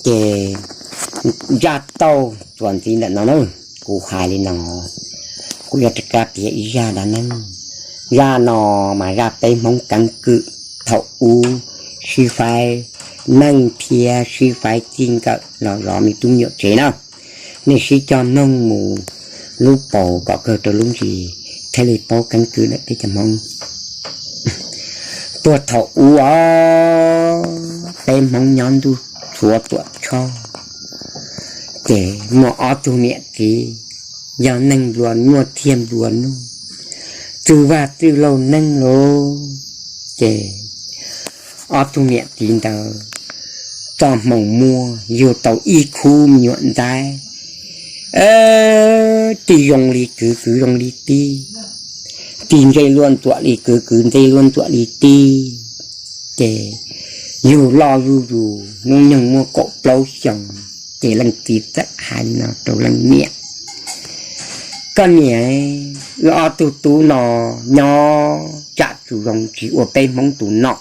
Ces zaj tau txuas ntxiv ntawm no na, kuv hais li no, kuv yuav rov qab piav ib zaj dab neeg. Zaj no mas zaj peb Hmoob keeb kwm thaum ub sib faib neej thiab sib faib txij nkawm los zov me tub me nyuam tsev na. Nej sib coj mloog mus lub paus kom kawg rau lub ntsis thiaj li paub keeb kwm ntawm peb cov Hmoob. Puag thaum ub os, peb Hmoob nyob ntuj Suav Tuam Tshoj, ces muaj ob tug niam txiv, yog neeg nplua nuj thiaj nplua nuj, txwj vaj txwj laug neej lauj. Ces ob tug niam txiv ntawd txoj hmoo muaj yug tau ib khub me nyuam ntxaib, tij zoo li kwv, kwv zoo li tij, tij ntse luaj ntxuam li kwv, kwv ntse luaj ntxuam li tij. Ces yug loj zuj zus, hnub nyoog muaj kaum plaub xyoos, ces leej txiv txawm hais li no rau leej niam: Koj niam, wb ob tug tub no nyob tsam tsis zoo, tsis ua peb Hmoob tus nom.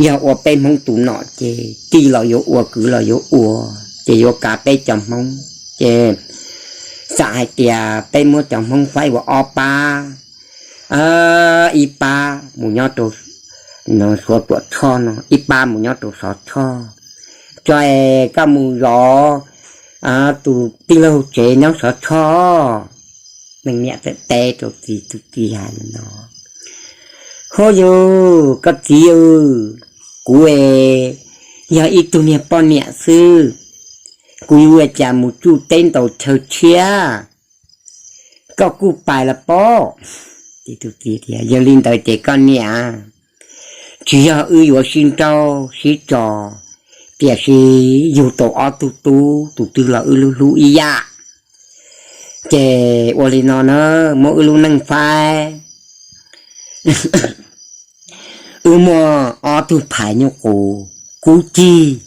Yog ua peb Hmoob tus nom ces tij los yuav ua, kwv los yuav ua, ces yuav kav peb cov Hmoob. Ces xam hais tias peb muab cov Hmoob faib ua ob pab, ib pab mus nyob rau Suav Tuam Tshoj no, ib pab mus nyob rau Xov Tshoj. Tso es koj mus zov tus tij laug tsev nyob Xov Tshoj. Leej niam txawm teb rau txiv, tus txiv hais li no: Ho yog, koj txiv, kuv yog ib tug niag poj niam xwb, kuv yuav ua cas mus tsuj teb ntaus chaw tshiab, koj kuj pais los pob. Yog li ntawd ces koj niam, tsis yog wb yuav sib nrauj sib tso, tiam sis yug tau ob tug tub, tus twg los wb hlub ib yam. Ces ua li no na, muab wb lub neej faib. Wb muaj ob tug phais nyuj qus, kub cig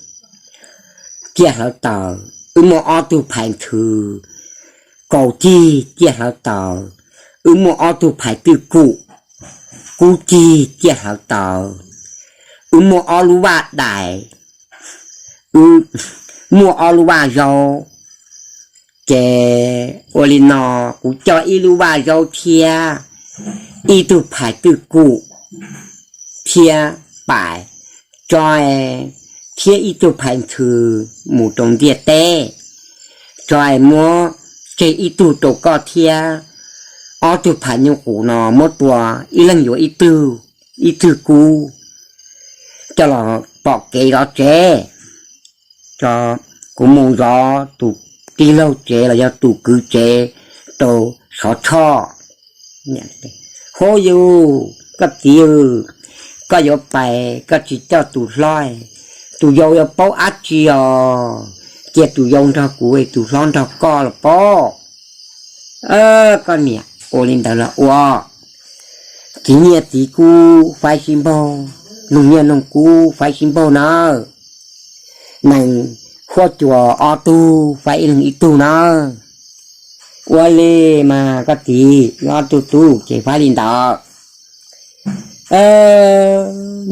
ciaj hlawv taws. Wb muaj ob tug phais ntxhw, kaus cig ciaj hlawv taws. Wb muaj ob tug phais twj kum, kub cig ciaj hlawv taws. Wb muaj ob lub vaj dais, muaj ob lub vaj zaub. Ces ua li no, kuv coj ib lub vaj zaub thiab ib tug phais twj kum thiab pais, tso, thiab ib tug phais ntxhw mus rau ntiaj teb, tso, muab tseg ib tug rau koj thiab. Ob tug phais nyuj qus no muab tua, ib leeg yuav ib tug, ib tug kub, coj los pom kev zov tsev. Tso, kuv mus zov tus tij laug tsev los yog tus kwv tsev rau Xov Tshoj. Ho yog, koj txiv, koj yuav pais koj tsis coj tus hlob, tus yau yuav paub dab tsi os. Cia tus yau nrog kuv, tus hlob nrog koj los pob. Koj niam, ua li ntawd los ua. Txiv nyiaj txiv kub faib sib npaug, noog nyiaj noog kub faib sib npaug nawb. Nees huab cua ob tug faib ib leeg ib tug nawb. Ua li mas koj txiv, ob tug tub ces faib li ntawd.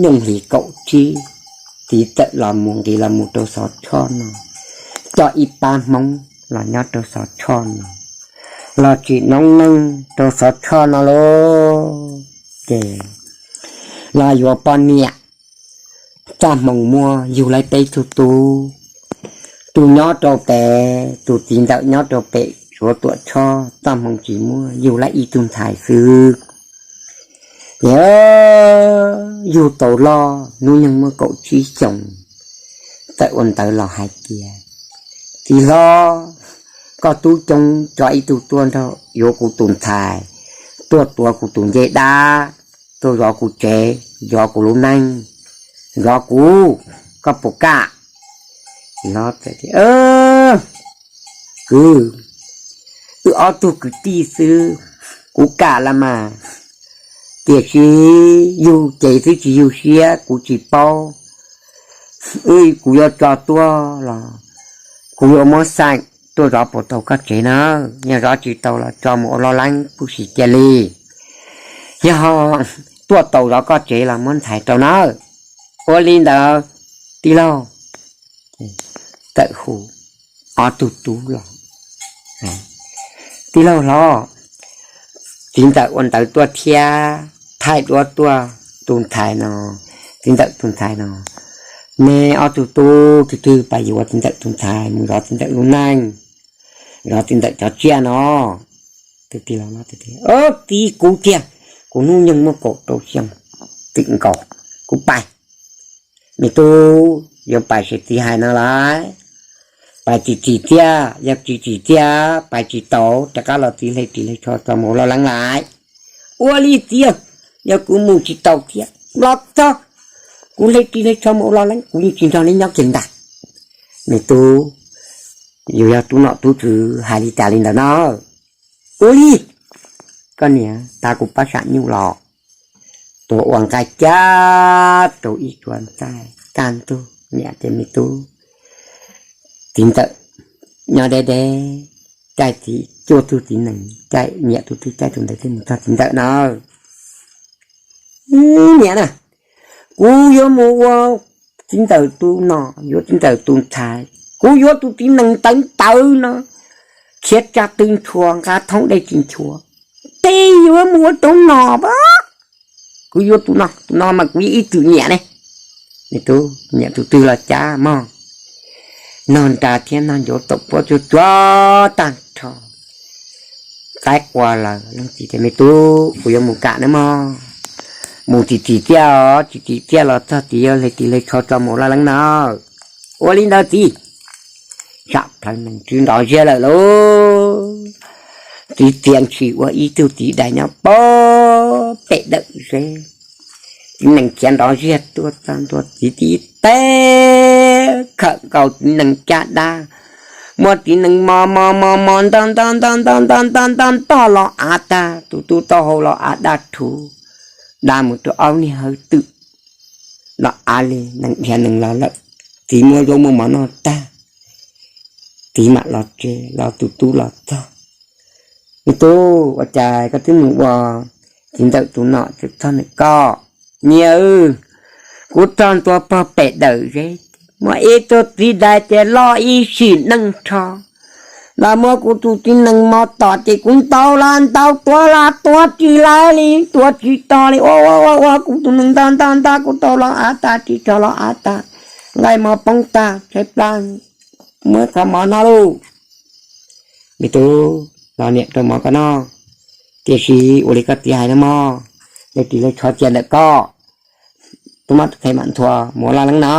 Nyooj hlis kaum tsib, txiv txawm los mus nqis los mus rau Xov Tshoj no, coj ib pab Hmoob los nyob rau Xov Tshoj no, los tsim noob neej rau Xov Tshoj no lauj. Ces los yuav poj niam, txoj hmoo muaj yug lawv peb tug tub, tus nyob rau pem, tus txiv ntawm nyob rau pem Suav Tuam Tshoj, txoj hmoo tsis muaj, yug lawv ib tug ntxhais xwb. Ces yug tau loj, hnub nyoog muaj kaum tsib xyoos, txawm ua ntawv los hais tias, txiv hlob, koj tub coob, tso ib tug tuaj nrog yuav kuv tus ntxhais, tuaj tuav kuv tus ncej dab, tuaj zov kuv tsev, zov kuv lub neej, zov kuv, koj puas kam? Kwv, wb ob tug kwv tij xwb, kuv kam los mas, tiam sis yug ces twb tsis yug siab kuv tsis paub. Wb, kuv yuav tso tuaj los kuv yuav muab xeem tuaj zov puas tau koj tsev na. Yog zov tsis tau los tso mus ua loj leeb pub sim cia li. Yog tuaj tau zov koj tsev los muab ntxhais rau nawb. Ua li ntawd, tij laug, txawm hu ob tug tub los, tij laug hlob, txiv ntxawm ua ntawv tuaj thiab thaij duab tuaj, tus ntxhais no, txiv ntxawm tus ntxhais no, neb ob tug tub twg twg pab yuav txiv ntxawm tus ntxhais mus zov txiv ntxawm lub neej, zov txiv ntxawm cov tsiaj no. Tij laug, txiv, kuv tiag, kuv hnub nyoog muaj kaum rau xyoo, twm nkaus, kuv pais. Me tub, yuav pais ces txiv hais no lawm, pais tsis tsim txiaj, yog tsis tsim txiaj pais tsis tau, rov qab los txiv hle ris hle tsho tso mus ua loj leeb lawm. Ua li txiv, yog kuv mus tsis tau thiab los txog, kuv hle ris hle tsho mus ua loj leeb, kuv yeej tsis nrog neb nyob kiag ntag. Me tub, yus yog tub nom tub tswv hais li cas li ntawd na. Ua li, koj niam, tas kuv pab sam nyuj los, tuav ua nqaij cab rau ib tsuas ntxaij kaj ntug, niam tias me tub, txiv ntxawm nyob deb deb, caij txiv cuaj tug txiv nees, caij nyiam tus twg caij tus ntawd thiaj mus txog txiv ntxawm na. Niam na, kuv yuav mus ua txiv ntxawm tus nom, yuav txiv ntxawm tus ntxhais, kuv yuav tus txiv nees ntawv ntawv no, khiav tsa tw ntshua nqa thoob dej tsis ntshua, teb yuav mus ua tub nom pab. Kuv yuav tus no, tus no mas kuv yeej ib txwm nyiam ne. Me tub, nyiam tus twg los cav mog, nog nra thiab nog ncauv taum puab tsuag tsuag tag nrho. Qaib qua lawm, leej txiv tias me tub, kuv yuav mus kam nawb mog, mus tsis tsim txiaj os, tsis tsim txiaj los txog txiv yuav hle ris hle tsho tso mus ua loj leeb na. Ua li ntawd txiv, sam plawv nees tswv nrov ziag lawm lauj. Txiv txia ntshis ua ib tug txiv dais nyob pem dawm zeb, txiv nees khiav nrov ziag tuaj txog ntua txiv tib teb, khawm nkaus txiv nees caj dab, muab txiv nees mos mos mos mos nto nto nto nto nto nto nto ntog los av tag, tus tub taub hau los av daj rhuv, da mus rau aub niag hawv twm los av li nees dhia nees los lawm. Txiv muab zaub muab mov noj tag, txiv mam los tsev los tus tub los txog. Me tub, ua cas koj twb mus ua txiv ntxawm tus nom tseem txog ntawm koj? Niam, kuv txog ntua pog pem dawm zeb, muaj ib tug txiv dais ces loj ib sim neej nrho, los muab kuv tus txiv nees mos tom ces kuv ntaus los ntaus, tuav los tuav tsis lawv li, tuav tsis tog li, ua ua ua ua kuv tus nees nto nto nto, kuv tau los av tag, ris tsho los av tag, nqaij mov poob tag, tshaib plab, muab qhov mov noj lauj. Me tub, los niam rau mov koj noj, tiam sis ua li koj txiv hais no mog, hle ris hle tsho cia ntawm koj, tub mab tub qhe mam nthua mus ua loj leeb na.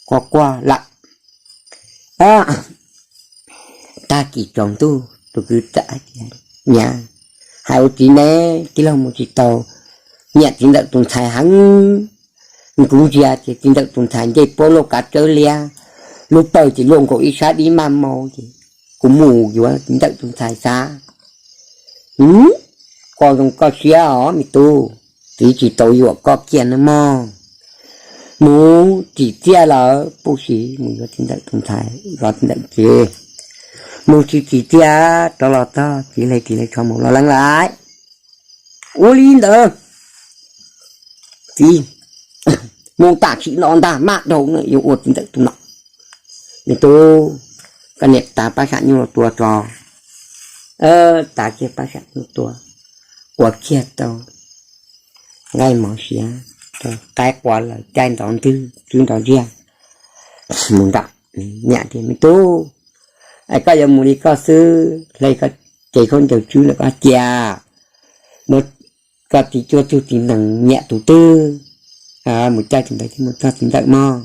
Quaj quaj lawm. Tag kis tsaus ntuj tus kwv txawm hais tias, niam, hais ua txiv ne, tij laug mus tsis tau, nyiam txiv ntxawm tus ntxhais heev, kuv ntsia ces txiv ntxawm tus ntxhais ncej puab luaj kav tsawb liab, lub pawg ces luaj nkaus ib sab dib maj mau ces kuv mus yuav txiv ntxawm tus ntxhais xav. Koj zoo koj siab os me tub, txiv tsis tau yuam koj kiag nawb mog. Mus tsim txiaj lawm, pub siv mus yuav txiv ntxawm tus ntxhais, zov txiv ntxawm tsev. Mus tsis tsim txiaj rov los txog txiv hle ris hle tsho mus loj leeb lawm. Ua li ntawd, txiv, mus tam sim no ntag, maj dhau na, yuav ua txiv ntxawm tus nom. Me tub, koj niam, tav pab sam nyuj los tua tso. Tav kiag pab sam nyuj tua, ua kiag tau nqaij mov siav, qaib qua lawm, caij nrov ntwg tswb nrov ntsiag mus nram. Niam tias, me tub, es koj yuav mus li koj xwb, hle koj cev khaub ncaws tswb ntawm koj cia, muab koj txiv cuaj tug txiv nees nyiam tus twg, mus caij tus ntawd thiaj mus txog txiv ntxawm mog.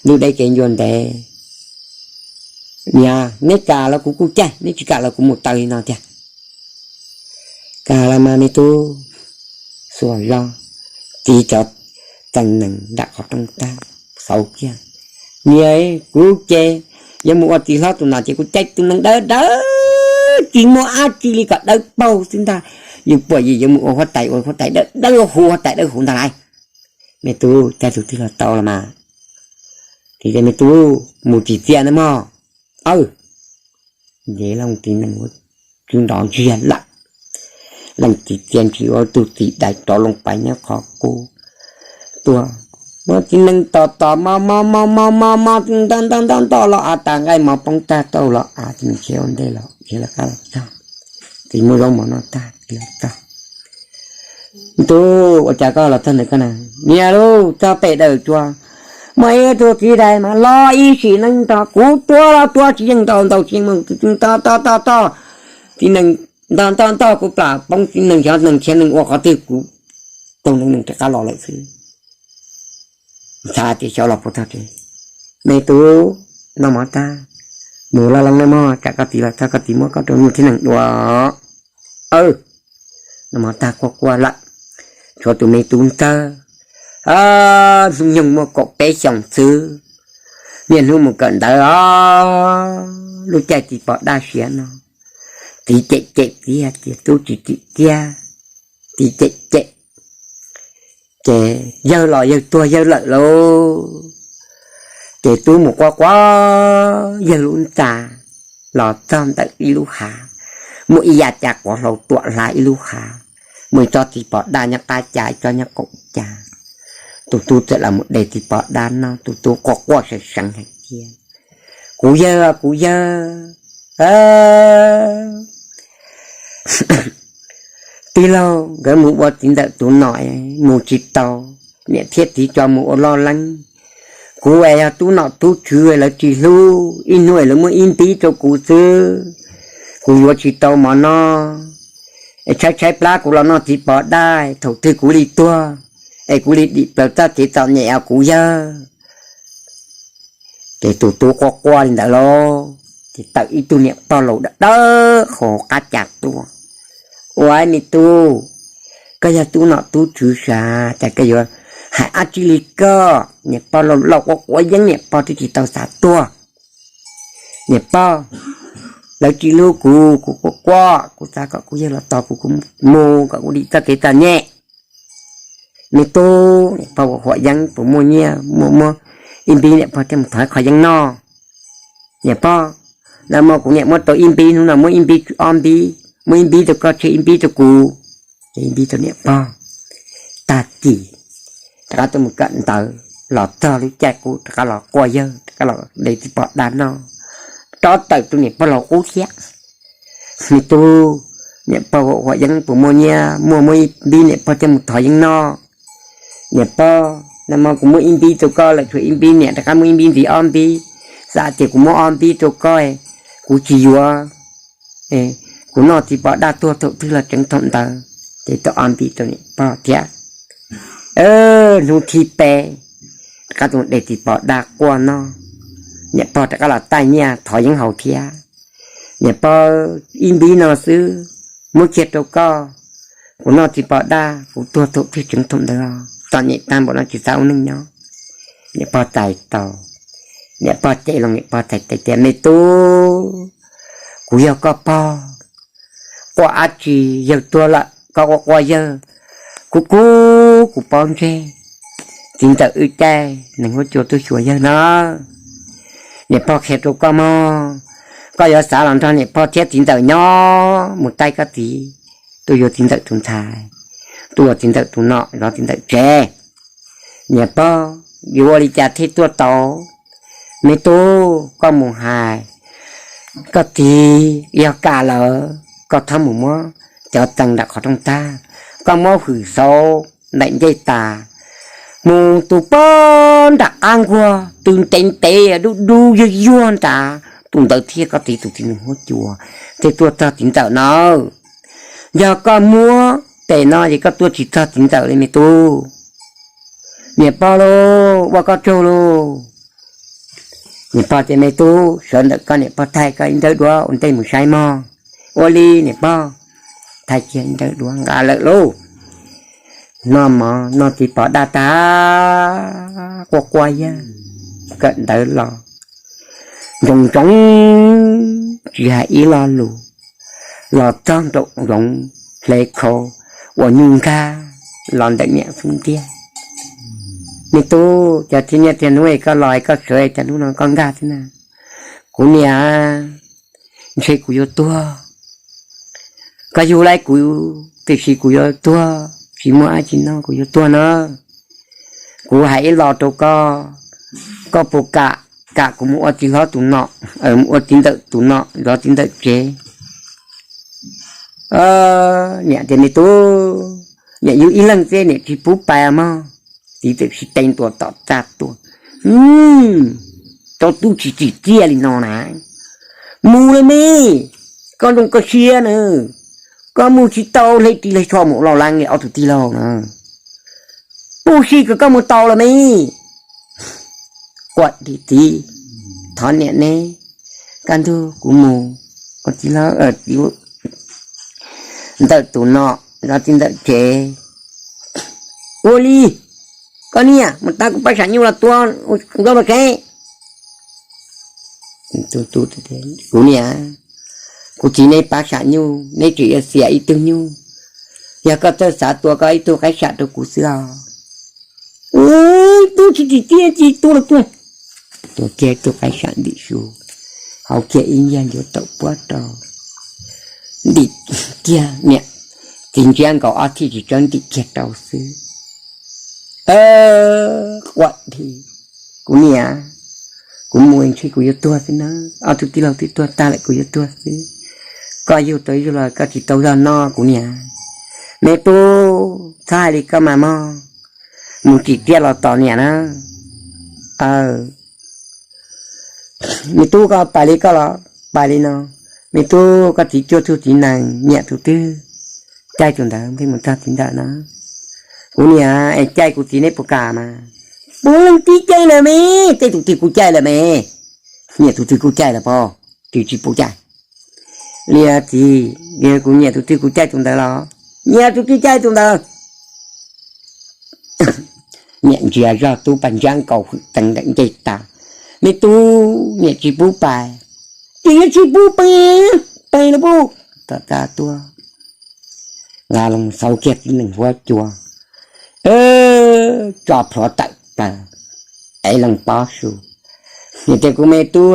Lub deb kev ncua ntev, niam, neb kam los kuv kuj caij, neb tsis kam los kuv mus taw li no tiag. Kam los mas me tub, xuas zog, txiv cov txee nees nram qhov rooj tag, xauv kiag. Niam, kuv ces yuav mus ua txiv hlob tus nom ces kuv caij tus nees dawb dawb, tsis muaj dab tsi li kom dawb paug xwb ntag. Yus puas yus yuav mus ua huab tais, ua huab tais dawb dawb huv, huab tais dawb huv ntag lauj. Me tub, caij tus twg los tau los mas. Txiv tias, me tub, mus tsim txiaj nawb mog. Aw, nce loo txiv nees ua tswb nrov ntsiag lawm. Leej txiv txia ntshis ua tug txiv dais rov loo pais nyob qhov qub tuaj, Muab txiv neej tos tos mos mos mos mos mos mos nto nto nto nto los av tas nqaij mov poob tag tau los av, txiv neej khiav ua ntej los khiav lawv qab los txog. Txiv muab zaub mov noj tag los txog. Tub, ua cas koj los txog ntawm koj na? Niam lauj, txog pem dawm tsuas muaj ib tug txiv dais mas los ib sim neej nrog kuv tua los tua tsis yeej ntaus ntaus tsis yeej mus to to to to. Txiv neej nto nto nto kuv plam poob, txiv neej xyov neeg khiav neeg ua qhov twg kuv taug neeg rov qab los lawm xwb. Ntxhais tias xyov los puas txog tsev. Me tub, noj mov tag, mus laj leeb nawb mog, tsam koj txiv los txog koj txiv muab koj rau nyuj thiab nees dua. Noj mov tag quaj quaj lawm, tshuav tus me tub ntxawg, hnub nyoog muaj kaum peb xyoos xwb, niaj hnub mus kawm ntawv os. Lub caij txiv pos daj siav no, txiv cem cem txiv hais tias tub tsis tsim txiaj, txiv cem cem. Ces yawg los yawg tuag yawg lawm lauj. Ces tub mus quaj quaj yawg lub ntxa, los txog ntawm ib lub hav, muaj ib yav cav quav hlau tuam hlav ib lub hav, muaj ib tsob txiv pos daj nyob qab cav, ib tsob nyob qaum cav. Tus tub txawm los mus de txiv pos daj noj, tus tub quaj quaj seev seev hais tias, kuv yawg, kuv yawg, tij laug nkawd mus ua txiv ntawm tus nom mus tsis tau, niam thiab txiv tso mus ua loj leeb. Kuv es yog tub nom tub tswv lawv tsis hlub, ib hnub es lawv muab ib npib rau kuv xwb, kuv yuav tsis tau mov noj. Es tshaib tshaib plab kuv los noj txiv pos daj, thaum twg kuv li tuag es kuv li dim plaws txoj kev txom nyem os kuv yawg. Ces tus tub quaj quaj li ntawd lauj, ces tawm ib tug niam pog laus dawb dawb qhov qab cas tuaj. Ua me tub, koj yog tub nom tub tswv sav, cas koj yuav hais dab tsi li koj? Niam pog laus laus quav quav yeeb, niam pog twb tsis tau xav tuag. Niam pog, lawv tsis hlub kuv, kuv quaj quaj, kuv xav kom kuv yawg los tos kuv, kuv mus kom kuv dim txoj kev txom nyem. Me tub, niam pog ua huam yeeb puas muaj nyiaj muaj muab ib npib niam pog thiaj mus thov qho yeeb noj? Niam pog, nag hmo kuv niam muab tau ib npib, hnub no muab ib npib, ob npib, muab ib npib rau koj tseg ib npib rau kuv. Ces ib npib rau niam pog. Tag kis rov qab tuaj mus kawm ntawv los txog lub caij qub rov qab los quaj yawg, rov qab los de txiv pos daj noj, rov tawm tus niam pog laus qub thiab. Me tub, niam pog huam yeeb puas muaj nyiaj muaj muab ib npib niam pog thiaj mus thov yeeb noj? Niam pog, nag hmo kuv muab ib npib rau koj lawm, tshuav ib npib niam, rov qab muab ib npib ntxiv ob npib, xav tias kuv muab ob npib rau koj, kuv tsis yuav, kuv noj txiv pos daj tuag thaum twg los tseev thaum ntawd. Ces tau ob npib rau niam pog thiab. Hnub thib peb rov qab tuaj de txiv pos daj quaj noj, niam pog rov qab los taij nyiaj thov yeeb haus thiab. Niam pog, ib npib no xwb, muab kiag rau koj, kuv noj txiv pos daj kuv tuag thaum twg tseev thaum ntawd, txom nyem tag npaum no tsis xav ua neej nyob. Niam pog txais tau, niam pog cem los niam pog txhais tes tias, me tub, kuv yog koj pog, quaj dab tsi, yawg tuag lawm koj quaj quaj yawg, kub kub kuv pob ntseg, txiv ntxawm wb caij nees huab cua tuaj xyuas yawg na. Niam pog qhia rau koj mog, koj yuav xav los nrog niam pog thiab txiv ntxawm nyob mus taij koj txiv, tuaj yuav txiv ntxawm tus ntxhais, tuaj yuav txiv ntxawm tus nom zov txiv ntxawm tsev. Niam pog, yuav ua li cas thiaj tuaj tau? Me tub, koj mus hais koj txiv, yog kam lawm koj txhob mus muab cov txee nram qhov rooj tag, koj muab hwm xauv nplaim ncej tas, mus tus pog nram qab nkuag tw ntev ntev dub dub yuag yuag nrad, tus ntawd thiaj koj txiv tus txiv nees huab cua thiaj tuaj txog txiv ntxawm na. Yog koj muab pem no ces koj tuaj tsis txog txiv ntxawm li me tub. Niam pog lauj, ua koj tsaug lauj. Niam pog tias, me tub, sawv ntawm koj niam pog thaij koj ib nrawb duab ua ntej mus saib mog. Ua li niam pog. Thaij kiag ib nrawb duab nqa lawm lauj. Noj mov noj txiv pos daj tag, quaj quaj yawg, kawm ntawv los ntsoov ntsoov tsis hais ib lo lus, los txog nraum zoov hle khau uas nyuj nkag los ntawm niam xub ntiag. Me tub, cas txij niaj txij hnub es koj los es koj sawv es cas hnub no koj nkag thiab na? Kuv niam, ntshe kuv yuav tuag. Koj yug laij kuv, tiam sis kuv yuav tuag, tsis muaj dab tsi noj kuv yuav tuag na. Kuv hais ib los rau koj, koj puas kam, kam kuv mus ua txiv hlob tus nom, mus ua txiv ntawm tus nom, zov txiv ntawm tsev? Niam tias, Me tub, niam yug ib leeg xwb niam tsis pub pais mog. Txiv txawm sib teg ntua tom txaj tuaj. Tau tub tsis tsim txiaj li no na. Mus lawm me, koj zoo koj siab na, koj mus tsis tau hle ris hle tsho mus los laj nge ob tug tij laug na. Pub si kom koj mus tau los me. Quaj dim txiv, thov niam neb, kaj ntug kuv mus ua txiv hlob ntawm tus nom, zov txiv ntawm tsev. Ua li, koj niam, mus tab kuv pab sam nyuj los tua nkauj los kev. Kuv niam, kuv txiv neb pab sam nyuj, neb tseem yuav xiam ib tug nyuj. Yog koj txawj xav tua koj ib tug qaib sam rau kuv xwb os. Tub tsis tsim txiaj, tsis tua los tua. Tua kiag ib tug qaib sam ntim su, hau kiag ib nyiag ncuav taum puab rau, ntim kiag niam, txiv ntsiab nkaus ob thij tsis tsawg ntim kiag rau xwb. Quaj dim, kuv niam, kuv mus ntshe kuv yuav tuag xwb na, ob tug tij laug twb tuag tag lawm kuv yuav tuag xwb. Koj yug tau ib zaug los koj tsis tau zog noj kuv niam. Me tub, txhob hais li koj mas mog, mus tsim txiaj los tos niam na. Me tub, koj pais li koj los pais li no. Me tub, koj txiv cuag tug txiv nees, nyiam tus twg caij tus ntawd pheej mus txog txiv ntawm na. Kuv niam, es caij kuv txiv neb puas kam mas? Puav leej tib caij lawm me, caij tus twg kuj caij lawm me. Nyiam tus twg kuj caij lawm pob, twg tsis pub caij? Li txiv, yog kuv nyiam tus twg kuv caij tus ntawd los? Nyiam tus twg caij tus ntawd. Niam ntsia zog tub paj ntsab nkaus hwm tees ntawm ncej tas. Me tub, niam tsis pub pais. Ces yuav tsis pub pais, pais los pub. Tom qab tuaj, nqa los xauv kiag txiv nees huab cua, tso plhuav tawm plaws, ev loo pob su. Niam tias, kuv me tub,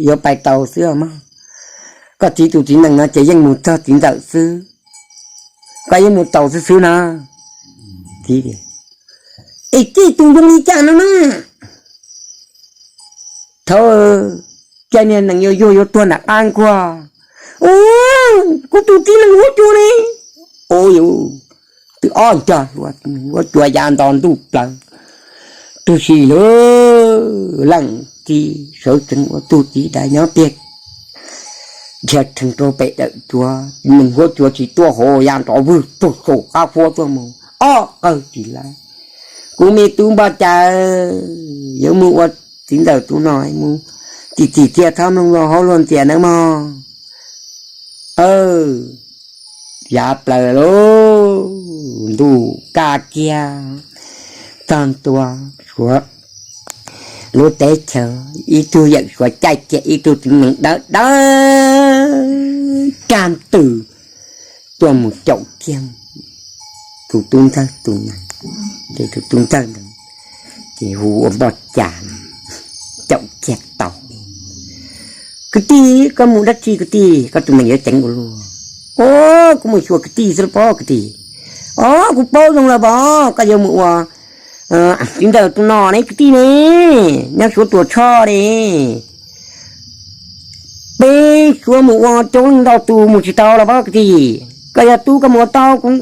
yuav pais tau xwb mog. Koj txiv tus txiv nees no ces yeej mus txog txiv ntawm xwb, koj yeej mus tau xwb xwb na. Txiv, es caij tus zoo li cas no na? Thaum caij niag nees yuag yuag yuav tuag nram qab nkuaj. Kuv tus txiv nees huab cua ne. Ua, twb ob ncog hlua, huab cua ya nto ntuj plaws. Tub si lawm, leej txiv sawv tsees ua tug txiv dais nyob tiag, dhia rhees rau pem dawm cua, nees huab cua tsis tuaj hauv ya nrov vwg pug saum qab huab tuaj mus ob qawg tsis lawm. Kuv me tub npoj cas yuav mus ua txiv ntawm tus no, mus txim txim txiaj txhob mloog luag hauv luag ntxias nawb mog. Yav plaws lawm, ntuj kaj kiag, txog ntua, Suav lub teb chaws ib tug yawm Suav caij kiag ib tug txiv nees dawb dawb rag ntws tuaj mus caum kiag tus tub ntxawg tus nees. Ces tus tub ntxawg ntawd ces hu ua npoj cas caum kiag tau. Kwv tij, koj mus dab tsi kwv tij? Koj tus nees yuav ceev ua luaj. Au, kuv mus xyuas kwv tij xwb los pob kwv tij. Au, kuv paub zoo lawm pob, koj yuav mus ua txiv ntawm tus no ne kwv tij ne, nyob Suav Tuam Tshoj ne. Peb Suav mus ua coob leej ntau tus mus tsis tau los pob kwv tij. Koj yog tub koj mus ua tau, kuv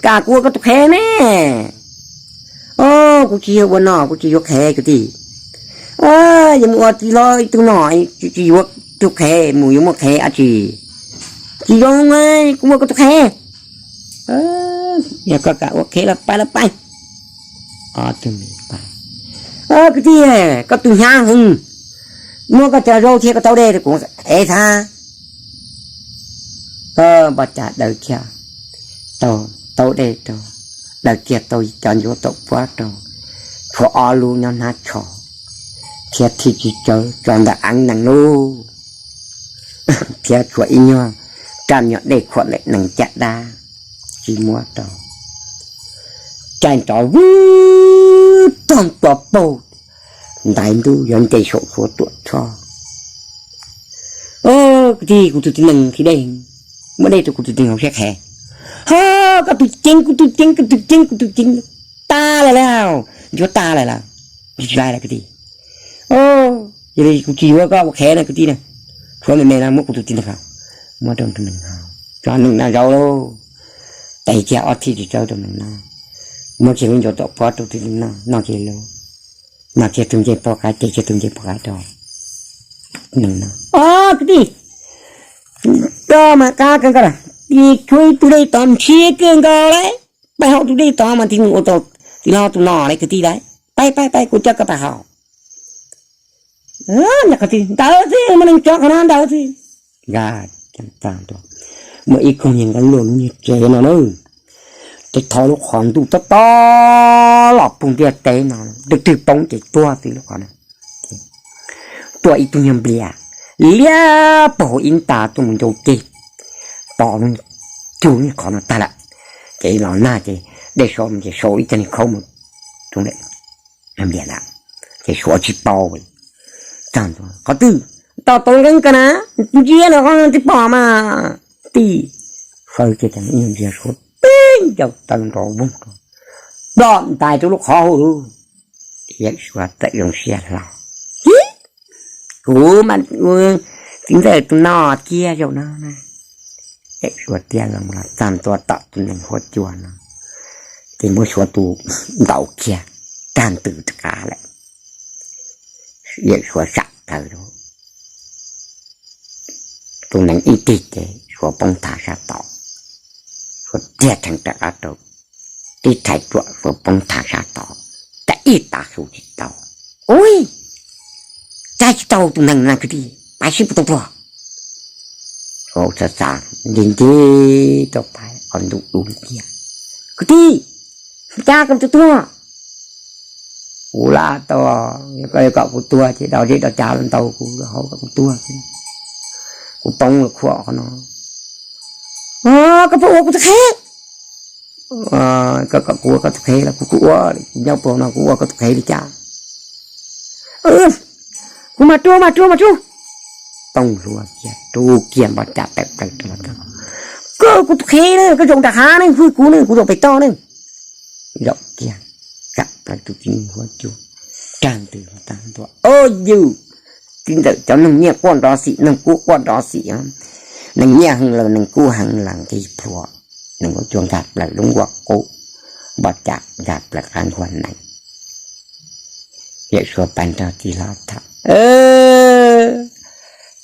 kam kuv ua koj tus qhev ne. Au, kuv tsis yog ua no, kuv tsis yuav qhev kwv tij. Yog mus ua txiv hlob ib tug no, tsis yuav tug qhev, mus yuav muaj qhev dab tsi? Tsis zoo, kuv ua koj tus qhev. Yog koj kam ua qhev los pais los pais. Kwv tij, koj tus hnyav heev, muab koj cov zaub thiab koj taub dej rau kuv ev tha. Npoj cas daws kiag tau taub dej rau, daws kiag tau cov ncuav taum puab rau, tshuav ob lub nyob hnab tsho, thiab thij tsis tsawg tso ntawm eev nees lub, thiab tshuav ib nyuag raj nyuam dej khuam ntawm nees caj dab, tsis muab rau. Caij nrov vwg tog tua paug, ntaiv ntub yuav nce saum Suav Tuam Tshoj. Kwv tij, kuv tus txiv nees nqhis dej, muab dej rau kuv tus txiv nees haus siab qhev. Ho, koj tus ceev, kuv tus ceev, koj tus ceev, kuv tus ceev, tag lawm lauj. ntsuab tag lawm lawm, tsis lais lawm kwv tij. Yog li kuv tsis yuav koj ua qhev na kwv tij na, tshuav me me no muab kuv tus txiv ntoo haus, muab rau tus nees haus, tso nees no zauv lauj. Tes kiag ob thib tsis tsawb rau nees no, muab kiag lub ncauj tom pob rau tus nees no, noj kiag lub, noj kiag tus ncej poj qaib, ces kiag tus ncej poj qaib rau nees no. Ob kwv tij, koj mas qab kawg nkaus, tis tshuav ib tug dej tod ntshiab kawg nkaus lauj, pab hauv tus dej tod mas tis mus ua tau tis laug tus no lawm kwv tij lauj, pab pab pab kuv coj koj pab haus. Ntawd xwb, muaj neeg cov qhov no ntawd xwb. Muaj ib koog niag nkawd luaj lub niag tsev no na, tes thov lub qhov ntuj tob tob los puag ntiaj teb no, twg twg poob ces tuag xwb lub qhov no. Tuaj ib tug nyuag nplias liab paug ib nta tuaj mus ncau ceg, pom lub cug lub qhov no tag lawm, ces los nag ces dej so ces sau ib co niag khaub mus rau nplias lawm, ces suav tsis tau. Qhov twg tau tau nkeeb kawg na, ntsia no qhov twg pom mas tij faw kiag ib nyuag ntsia suav tib ncaus taw nrov voog rau, plom ntais rau lub qhov hauv lawm. Yawm Suav txawm zoo siab hlo, kuv mas ua txiv ntxawm tus no kiag zaum no na. Yawm Suav tiag los txog ntua tom tus nees huab cua no, ces muab suav tus ntaus kiag, tag ntws rov qab lawm. Yawm Suav sam plaws rau tus nees ib tig ces suav poob thav sab tod, suav tiag rheev rov qab rau tib thaiv ruam, suav poob thav sab tod, tib tav su tsis tau. Ua cas tsis tau tus nees na kwv tij, pab sib puas tau tuag. Suav xav xav nti nti rau pab qhov ntuj dub nciab, kwv tij, cas koj tus tuag? Kuv lam tau, koj kom kuv tuag ces do zeb do cav los ntaus kuv, hau kom kuv tuag, kuv poob los khuam qhov no. Koj puas ua kuv tus qhev? Koj kom kuv ua koj tus qhev los kuv kuj ua, kuv nyob puag no kuv ua koj tus qhev li cas? Kuv mam rub, mam rub, mam rub. Tooj hlua kiag, rub kiag npoj cam tawm plaws rau, koj kuv tus qhev ne, koj zaum nram hav ne, hwj kuv ne, kuv zaum pem toj ne. Zaum kiag, kam plaws tus txiv nees huab cua, rag ntws tag ntua. Au yus, txiv ntxawm cov neeg nyiaj quaj nrov xim, neeg kub quaj nrov xim, neeg nyiaj heev lawm neeg kub heev lawm nqis plhuav, nees huab cua nkag plaws lub nkuaj qub, npoj cam nkag plaws qab nkuaj nees. Yawm Suav pab nrog tij laug tham,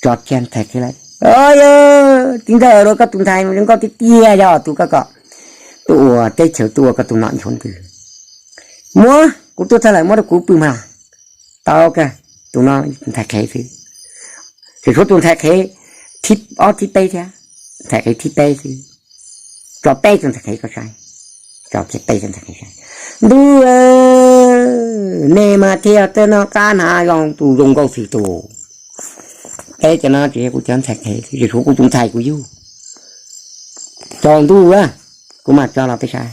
tso kiag ntxhais qhev lawm. Yog txiv ntxawm, koj tus ntxhais zoo nkauj tiag tiag, yog tus koj kom tuaj ua teb chaws, tuaj ua koj tus nom nchuav ntws. Muab, kuv tuaj txog lawm muab rau kuv pw mas. Tau kawg, tus no ntxhais qhev xwb. Tseem tshuav tus ntxhais qhev thib ob thib peb thiab, ntxhais qhev thib peb xwb. Tso peb tug ntxhais qhev koj saib, tso kiag peb tug ntxhais qhev saib. Ntuj, nej mas thiaj tej noj qab hnav zoo, tus zoo nkauj xwm tus, peb cov no tsis yog kuv cov ntxhais qhev, tseem tshuav kuv tus ntxhais kuv yug. Tsaus ntuj a, kuv mam tso los peb saib.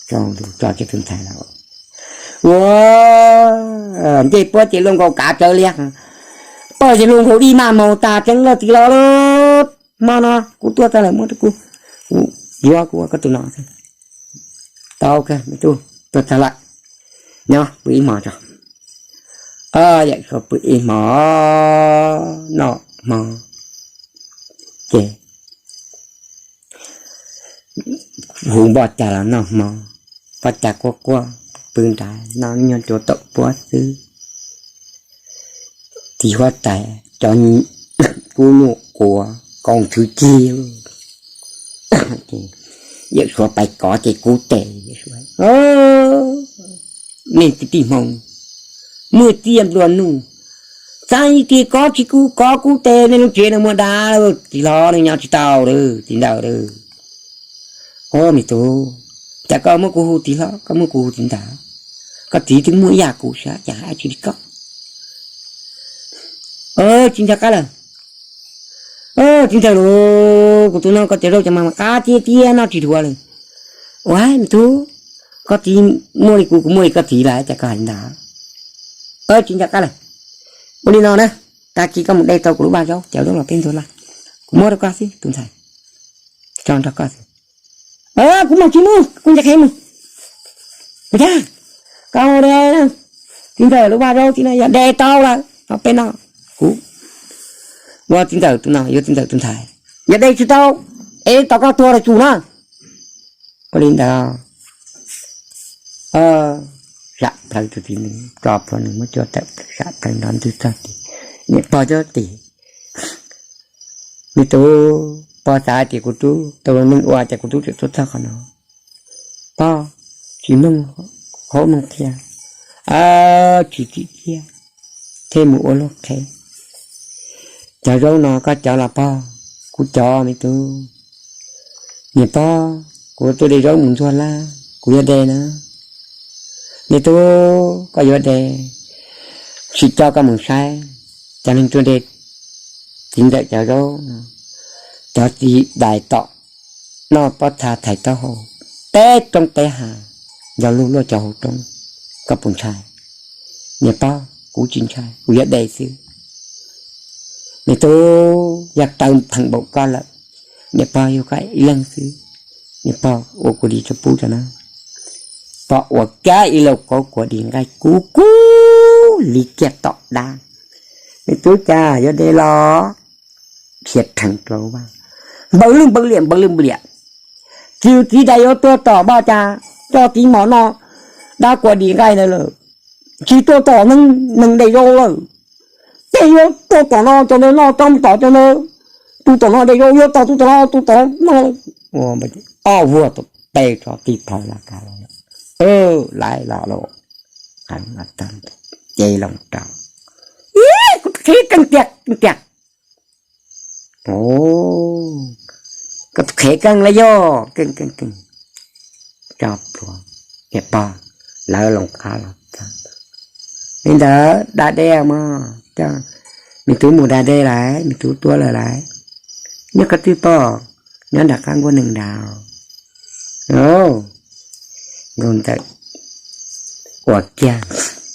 Tsaus ntuj tso kiag tus ntxhais los, ua ncej puab ces luaj nkaus kav tsawv liab, pawg ces luaj nkaus dib maj maus tas tseeb lawm txiv laug. Hmo no kuv tuaj txog lawm muab rau kuv, kuv yuav kuv ua koj tus nom. Tau kawg me tub, tuaj txog lawm, nyob pw ib hmo tso. Yawm Suav pw ib hmo noj hmo ces hu npoj cag los noj hmo, npoj cag quaj quaj, pw nrad noj nyuag cua taum puab xwb. Txiv huab tais cov kub nyuj quav koo thwv cig, Yawm Suav pais kov ces kub tes. Nej kwv tij Hmoob, muaj txiaj nplua nuj, txaj ib tiag kov tsis kub, kov kub tes nej lub tsev no muaj dab lawm, txiv hlob nej nyob tsis tau lawm, txiv ntawd lawm. Au me tub, cas koj muab kuv hu txiv hlob, koj muab kuv hu txiv ntawd, koj txiv twb muaj ib yam kuv xwb cas hais tsis li koj. Tsis nco qab lawm. Tsis nco lawm, kuv tus no koj cov zaub cov mov mas qab tiag tiag noj tsis dhuav li. Ua me tub, koj txiv muaj li kuv, kuv muaj li koj txiv lawm cas koj hais li ntawd. Tsis nco qab lawm. Ua li no na, tag kis koj mus de tau kuv lub vaj zaub, cov zaub los peb ntuag laj, kuv muab rau koj xwb tus ntxhais, tso nrog koj xwb. Kuv mas tsis muaj, kuv nco qab mus. Ua cas? Koj ua de, txiv ntxawm lub vaj zaub txiv no yog de tau lawm no peb no, kuv ua txiv ntxawm tus no yuav txiv ntxawm tus ntxhais, yog de tsis tau es tom koj tuag los tsum na. Ua li ntawd, zam plaws tus txiv neej tso plhuav nws muab cua tawm plaws zam plaws nrov ntwg txog tim niam pog cov tim. Me tub, pog xav hais tias kuv tub tau neeg ua ces kuv tub tseem tuaj txog qhov no. Pog tsis mloog hauv mloog qhia, tsis txim kiag, thiaj mus ua luag qhev. Cov zaub no koj cov los pog? Kuv cov me tub. Niam pog, kuv tuaj de zaub mus ntxuag laj, kuv yuav de na. Me tub, koj yuav de, tsis coj koj mus saib, cov neeg tuaj de txiv ntxawm cov zaub no, cov txiv dais tom noj pob txha thaiv taub hau, teb roob teb hav, yog luag luaj cov hauv roob, koj puas ntshai? Niam pog, kuv tsis ntshai, kuv yuav de xwb. Me tub, yog raws pheem npaum koj lawm, niam pog yug koj ib leeg xwb, niam pog ua kua dis rau pub rau na. Pog ua kiag ib lauj kaub kua dis nqaij kub kub li kiag tom dab. Me tub, cas yuav de los? Khiav rheev rau vaj, npaws lwj npaws liam npaws lwj npaws liam. Txiv txiv dais yuav tuag tom npaj cas, coj txiv mos noj dab kua dis nqaij ntawd lawm. Tsis tuaj tom neeg, neeg de zaub lawm. Tej yuav tuaj tom no cov ntawd noj tau tom cov ntawd. Tus tom no de zaub yuav tom tus tom no, tus tom no. Ob vuag tus pe tso tig phaws los kav, lais los lawm. Ces loo rau, ib, kuv tus qhev keej tiag keej tiag. Koj tus qhev keej los yog keej keej keej. Tso plhuav, niam pog, lawv loo qab los txog. Li ntawd da dej mog, coj me tub mus da dej lawm, me tub tuaj lawm lawm. Nyob qhov twg pog? Nyob nram qab nkuaj nees nrad. Nkauj Ntxawm ua kiag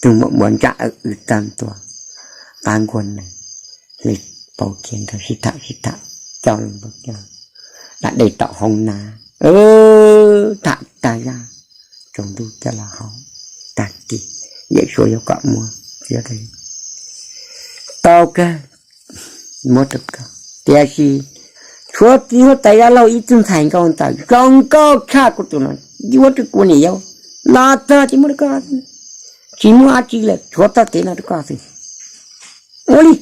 tus muam muav ntsaj w w tag ntua qab nkuaj nees, hle pauv kiag nrog sib tham sib tham, coj loo npau coj da dej tom hoob na, tham tag zaj, tsaus ntuj coj los haus tag kis, yawm suav yuav kom muab, tau kawg, muab rau koj. Tiam sis tshuav txiv huab tais Zaj Lauj ib tug ntxhais Nkauj Ntxawm zoo nkauj tshaj kuv tus no, yuav rau kuv niam yau, los txog ces muab rau koj, tsis muaj dab tsi lawm, tshuav txoj kev no rau koj xwb. Ua li,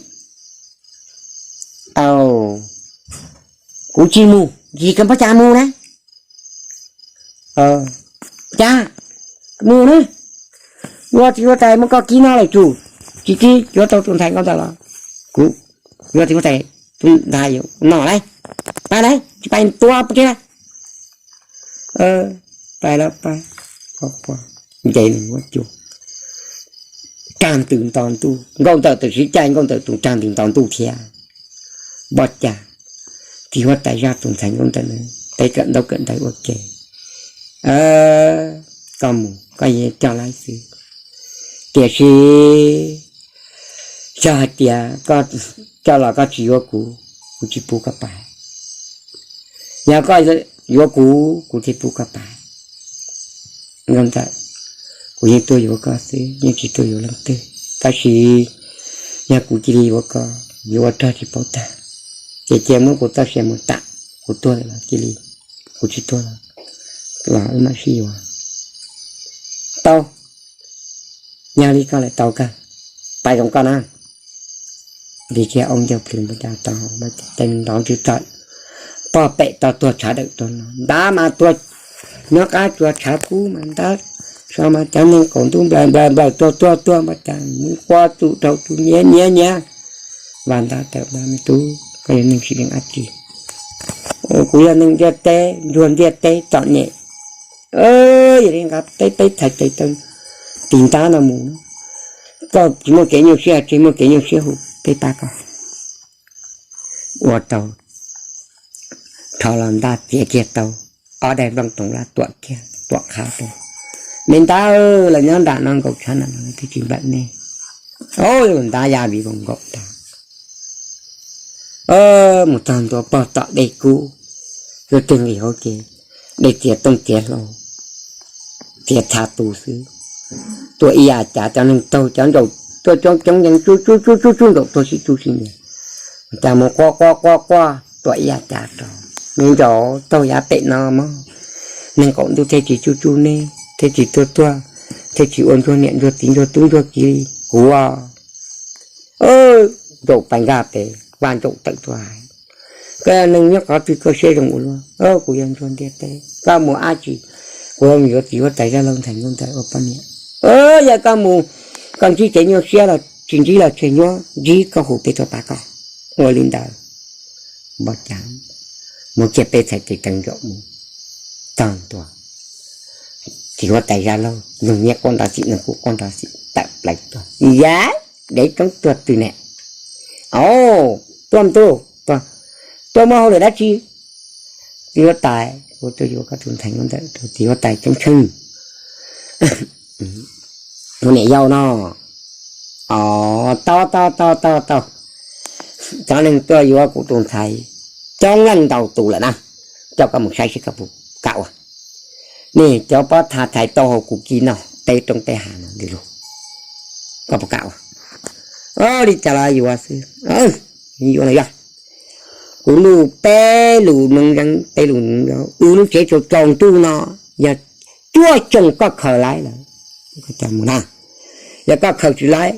au, kuv tsis mus, tsis kam pob cas mus na. Cas mus na, yuav txiv huab tais muab koj kib no lawm tsum, tsis kib yuav tau tus ntxhais Nkauj Ntxawm los kuv yuav txiv huab tais tus ntxhais no lawm. Pais lawm, tsis pais tua pub kiag lawm. Pais lawm, pais, nce nws huab cua, rag ntws nto ntuj, Nkauj Ntxawm tam sim caij Nkauj Ntxawm tus rag ntws nto ntuj thiab. Npaj cas, txiv huab tais Zaj tus ntxhais Nkauj Ntxawm, peb kawm ntaub kawm ntawv ua ke, koj mus koj yeej coj laib xwb, tiam sis yog hais tias koj coj los koj tsis yuav kuv, kuv tsis pub koj pais. Yog koj yuav kuv, kuv thiaj pub koj pais. Nkauj Ntxawm, kuv yeej tuaj yuav koj xwb, yeej tsis tuaj yuav leej twg, tab sis yog kuv cia li yuav koj, yuav ua rog tsis paub tag, ces cia muab kuv txoj sia mus tam, kuv tuag lawm los cia li, kuv tsis tuag los wb mam sib yuav. Tau, yog li koj lawm tau kawg, pais zoo koj na. Li kiag oob ncauj plhws npua cas tau, teej nrov ntswg tawm, pog pem tau tuag tshav dawm tuag no, ntab mas tuag nyob qab tsuas tshav kub mas ntab, so mas cov neeg qaum ntuj nplaws nplaws nplaws tuag tuag tuag mas cas nws quaj tsum rau tus nyiav nyiav nyiav. Vas ntab tawm mas, me tub, koj yog neeg tsis leej dab tsi? Kuv yog neeg ntiaj teb, ntsuag ntiaj teb txom nyem, yog li nqa peb peb txhais tes taw tis ntab no mus, koj tsis muaj kev nyuaj siab tsis muaj kev nyuaj siab hu peb pab koj. Ua rau rho los ntaj txiav kiag tau ob daim nplooj toov laj tuam kiag tuam qhab rau. Me ntab, los nyob nram no nkaum tshav no twb tsis nplawm nej. Ntab ya vim voos nkaum tag, mus txog ntua pog tom dej kub, luag twg nqis hauv ces dej txiav tooj txiav hlau, txiav txha tu xwb. Tuaj ib yav cav cov neeg taug cov ntsaum tuaj coob coob yeej tsuj tsuj tsuj tsuj tsuj ntsaum tuag sib tsuj sib ntiag. Cas mus quaj quaj quaj quaj tuaj ib yav cav rau, me ntsaum taug yav pem no mog, neeg qaum ntuj thiaj tsis tsuj tsuj neb, thiaj tsis tuag tuag, thiaj tsis ua ntsuag niam ntsuag txiv ntsuag tub ntsuag kiv li kuv. Ntsaum pais nkag pem, Vaj Ntsaum tawm tuaj hais, koj yog neeg nyob qhov twg koj siab zoo ua luaj? Kuv yog ntsuag ntiaj teb. Koj mus dab tsi? Kuv mus yuav txiv huab tais Zaj Lauj ntxhais Nkauj Ntxawm ua poj niam. Yog koj mus, koj ntsib tsev nyuaj siab los tsis ntsib los tseg nyuaj, ntsib koj hu peb tuaj pab koj. Ua li ntawd, npau cas mus kiag peb txhais tes taw ntsaum mus txog ntua, txiv huab tais Zaj Lauj nug nyiaj quaj nrov xim, nug kub quaj nrov xim tawm plaws tuaj, yam dev roob tuag twg ne? Au, tuaj ntuj, tuaj muaj hauj lwm dab tsi? Txiv huab tais, kuv tuaj yuav koj tus ntxhais Nkauj Ntxawm rau txiv huab tais Ceeb Tsheej. Kuv niam yau no, tau tau tau tau tau, cov neeg tuaj yuav kuv tus ntxhais coob leej ntau tus lawm na, coj koj mus saib seb koj puas kam ua. Nej cov pob tha thaiv taub hau kuv kib noj peb roob peb hav no li lug, koj puas kam ua? Ua li cas los yuav xwb. Yuav los yog, kuv nug peb lus noov zeeb peb lus noov yau, wb lub tsev tsaus tsaus ntuj no yog cuaj xyoos koj khaws laib lawm, koj mus na, yog koj khaws tsis laib,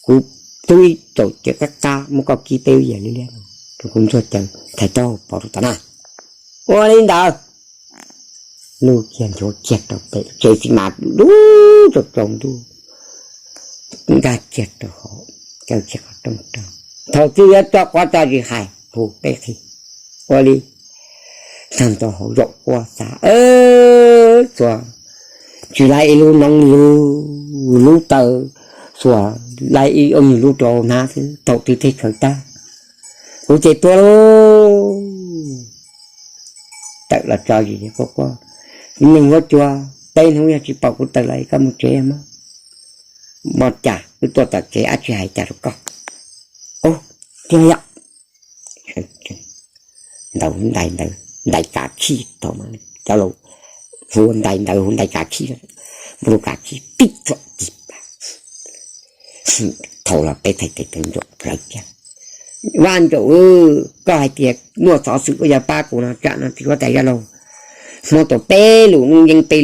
kuv tub ib tsaus cawv qab qab muab koj kib peb lub yam liab liab no rau kuv ntsuag cawv thaiv taub hau pov rau tom na. Ua li ntawd, lug kiag nchuav kiag rau pem tsev xi mas dub tsaus tsaus ntuj, nkag kiag rau hauv, kaw kiag qhov rooj rau. Thaum twg yuav tso quav tso zis hais hu peb qhia. Ua li, txog ntua hauv zaum quaj xav, xuas tsis laib ib lub noob lub taw, xuas laib ib ob nyuag lub rau hnab xwb, thaum twg thiaj khaws tag, kuv ces tuag lauj. Tawm los tso zis quaj quaj, neeg huab cua, peb hnub yog tsis pom kuv tawm los koj mus tsev mog. Npau cas wb tuaj tom tsev dab tsi hais cas rau koj? Tiag yom. Ntaus ntais ntawd ntais kav khij tau, cov laus hu ntais ntawd hu ntais kav khij, muab lub kav khij tib txom tis pas. Thaum los peb txhais tes taw ntsaum plawv kiag. Vaj Ntsaum, koj hais tias muaj xov xwm koj yuav pab kuv no, tsam no txiv huab tais Zaj Lauj muab tau peb lus noob yeeb peb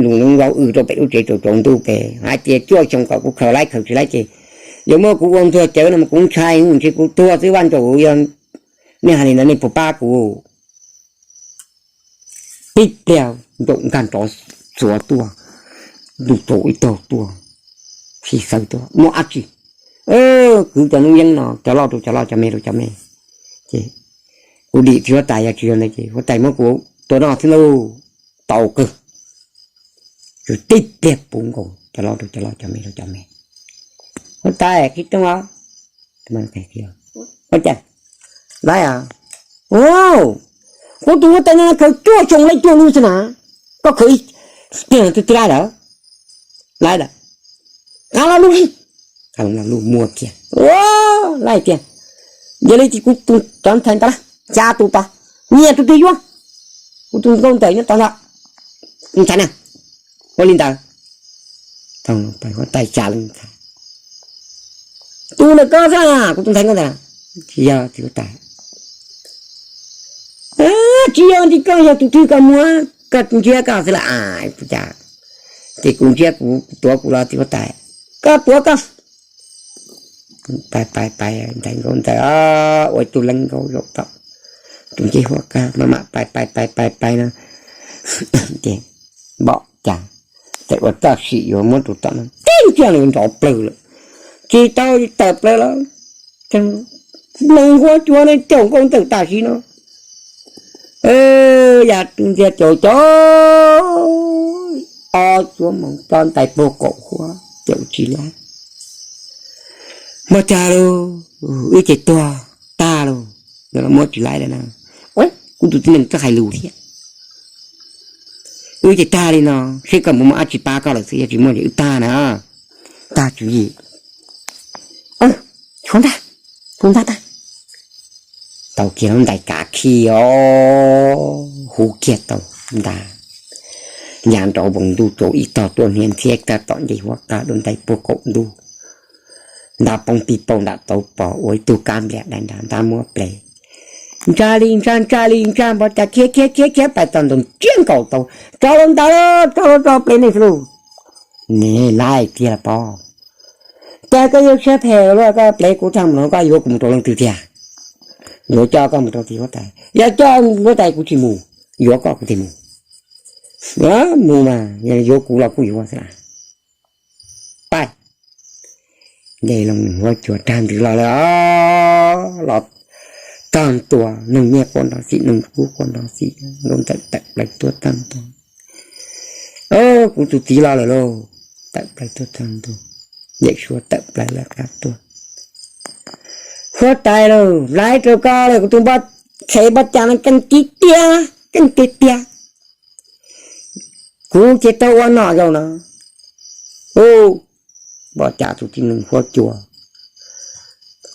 lus noov yau wb rau pem lub tsev tsaus tsaus ntuj pem hais tias cuaj xyoo kom kuv khaws laib, khaws tsis laib ces yuav muab kuv ua ntsuag cawv no mas kuv ntshai, ntshe kuv tuag xwb. Vaj Ntsaum, yog nej hais li ntawd nej puas pab kuv? Tib pliag Ntsaum nkag nrov xuav tuaj, ntuj tsaus ib taug tuaj, sib xawb tuaj, muaj dab tsi? Kwv cov noob yeeb no, cov loj rau cov loj, cov me rau cov me. Ces kuv dim txiv huab tais, yog tsis yog ntawd ces huab tais muab kuv tua noj xwb lauj. Tau kawg. Tib pliag puv nkaus cov loj rau cov loj, cov me rau cov me. Huab tais, qhib rooj os. Huab tais, laib, kuv tus huab tais no khaws cuaj xyoo laib cuaj lub xwb na, koj khaws ib pliag twg twb laib lawm. Laib lawm. Kav los lub, kav los lub muab kiag, laib tiag. Yog li ces kuv tus cov ntxhais ntawd xya tus tod, nyias tus twg yuav, kuv tus nkauj ntawm nyob tod ntag. Ntxhais na, ua li ntawd, huab tais xya leej ntxhais. Tus ntawm koj xwb, kuv tus ntxhais nkauj ntawd. Tsis yog, txiv huab tais. Tsis yog, tsis, koj yog tus twg koj muab, koj ntsiab koj xwb las. Ces kuv ntsiab kuv, tuav kuv los txiv huab tais, koj tuav koj. Pais pais pais, ntxhais nkauj ntawd ua ib tug leej nkauj zaum tom tus ncej huab kab maj mam pais pais pais pais pais no. Ces npau cas txawm ua txoj sim yuav muab tus tom no tib ntsiag los nrov plawg lawm, tsis tau tawm plaws los, neeg huab cua no caum nkauj ntawm tam sim no. Yam tus ntxiag caum caum, ob xuab moos plob ntais puag kaum huab caum tsis laib. Npau cas lauj, wb ces tuag tag lauj, yuav los muab tsis laib lawm na. Kuv tus txiv nees txawj hais lus thiab. Wb ces tag li no, seb koj mus muaj dab tsi pab koj lawm xwb, yog tsis muaj ces wb tag na. Tag tswv yim. Tshuav ntag, tshuav ntag tag. Tau kiag lub ntais kav khij os, hu kiag tau ntag. Yav nraud voos ntuj tsaus ib tog tuaj hnia ntxhiab kag tom ncig huab qab dua ntais puag kaum ntuj, ntab poob pij pauj nram tauv pos ua ib tug kab nplias dai nrad ntab muab plev. Ntsa li ntsa, ntsa li ntsa, npog cas khiav khiav khiav khiav pais txog ntug tsiab nkaus tau, rov los ntawd, rov los rau plev nej xwb lauj. Ne laiv tiag los pob, cas koj yuav siab phem luaj, koj plev kuv tag mus no koj yuav kuv mus rau leej twg tiag? Yuav coj koj mus rau tim huab tais, yog coj huab tais kuv tsis mus, yuav koj kuv thiaj mus. Mus mas, yuav kuv los kuj yuav xwb. Pais, nce loo huab cua tag ntws los lawm, los tag ntua, neeg nyiaj quaj nrov xim, neeg kub quaj nrov xim, nkauj ntxawm tawm plaws tuaj tag ntua. Kuv tus txiv los lawm lauj, tawm plaws tuaj tag ntua, yawm suav tawm plaws lawv qab tuaj. Huab tais lauj, laiv rau koj lawm, kuv tus npog qhev npog cas no keej tiag tiag, keej tiag tiag. Kuv ces tau ua nom zaum no. Npog cas tus txiv neej huab cua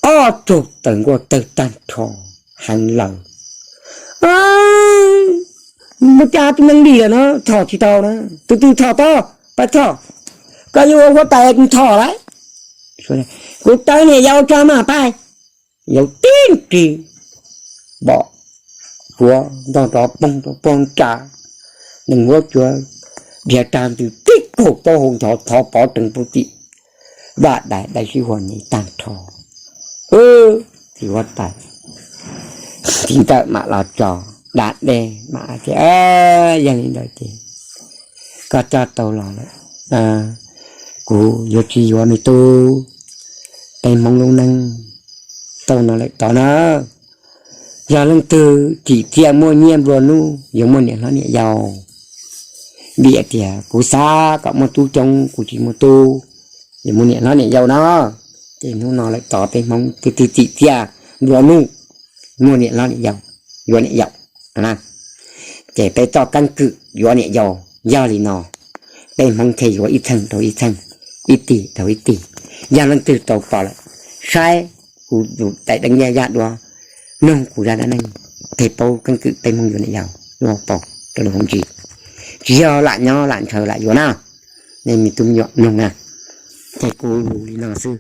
ob tug tawg nkuaj tawg tag nrho, heev lawm. Npog cas tus neeg dim lawm no, thom tsis tau na, tus twg thom tau, pab thom. Koj yuav ua huab tais kuv thom lawm. Kuv tawv niam yau tso mas pab. Yau tib nrig, npog cuav ntog rov poog rau poog ntsa, neeg huab cua dhia tag ntws tib kaug taub hau nthov thov pov reeg puag tim vaj dais, dais sib huas nyem tag nrho. Txiv huab tais txiv ntxawm mam los tso da dej mas tias, yog li ntawd ces koj coj tau los lawm, kuv yuav tsis yuav me tub. Peb Hmoob lub neej tau no lawm tod na, yog leej twg tsim txiaj muaj nyiaj nplua nuj yuav muaj niam hlob niam yau. Vim tias kuv xav kom muaj tub coob, kuv tsis muaj tub, yuav muaj niam hlob niam yau no. Ces hnub no lawm tod peb Hmoob twg twg tsim txiaj nplua nuj, muaj niam hlob niam yau, yuav niam yau. Ces peb txoj keeb kwm yuav niam yau yog li no, peb Hmoob thiaj yuav ib txheej dhau ib txheej, ib tig dhau ib tig. Yog leej twg tau pom lawm, saib kuv tus daim deeb yaj yaj duab, mloog kuv zaj dab neeg, thiaj paub keeb kwm peb Hmoob yuav niam yau, yuav paub rau lub hauv ntsis. Tsis yog lam nyob lam ntshaw lam yuav na, nej me tub me nyuam mloog na. Ces kuv lus li no xwb,